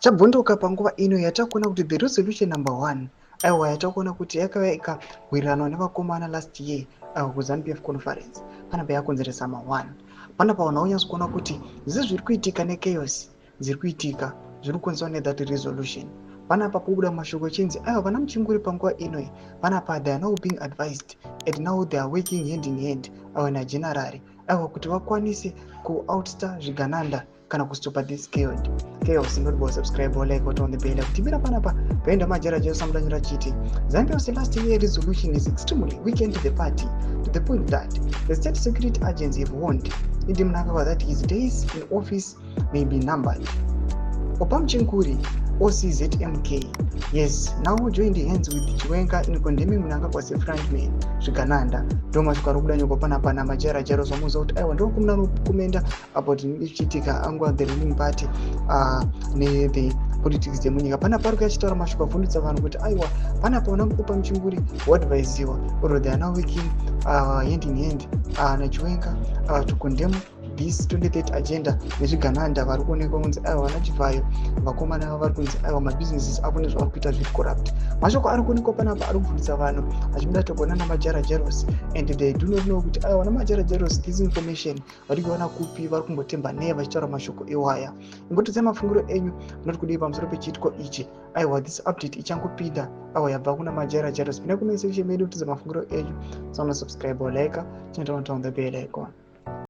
Chabvunduka panguva ino yatakuona kuti the resolution number one, aiwa, yatakuona kuti yakauya ikawirirana nevakomana last year, aiwa, kuZANU PF conference, panapa yakonzeresa ma1. Panapa vanhu vaunyatso kuona kuti zvese zviri kuitika nechaos dziri kuitika zviri kukonzerwa nethat resolution. Panapa pobuda mashoko echinzi, aiwa, vana Muchinguri panguva inoi panapa they are now being advised and now they are working hand in hand, aiwa, nagenerali, aiwa, kuti vakwanise kuousta zvigananda kana kustopa this chaos. Not subscribe or like or on the bell kuti mira. Panapa paenda majara jasamudanyura chiti ZANU PF's last year resolution is extremely weakened the party to the point that the state security agency have warned ED Mnangagwa that his days in office may be numbered. Oppah Muchinguri, OCZMK, yes, now joined hands with Chiwenga in condemning Mnangagwa as a frontman zvigananda. Ndo mashoko ari kubuda nyoko panapa namajara jaro zvamuudza kuti, aiwa, ndokumenda about zvichiitika angwa the ruling party nethe politics dzemunyika. Panapa ari kuyachitaura mashoko avhundutsa vanhu kuti, aiwa, panapa vana Oppah Muchinguri waadvisiwa or they are now working hand in hand naChiwenga to condemn this 2030 agenda nezvigananda. Vari kuonekwa kunzi, aiwa, vana Chivayo, vakomana ava vari kunzi, aiwa, mabusinesses avo nezvavari kuita zviri corrupt. Mashoko ari kuonekwa panapa ari kuvhundutsa vanhu achibuda togona namajara Jaros, and they do not know kuti, aiwa, namajara Jaros this information vari kuiwana kupi, vari kumbotemba nei vachitaura mashoko iwaya. Imbotodzai mafungiro enyu, munoti kudii pamusoro pechiitiko ichi? Aiwa, this update ichangopinda, aiwa, yabva kuna majara Jaros. Pinda comment section medu kutidza mafungiro enyu. Sauna subscribe or like, chinoita on the bell icon.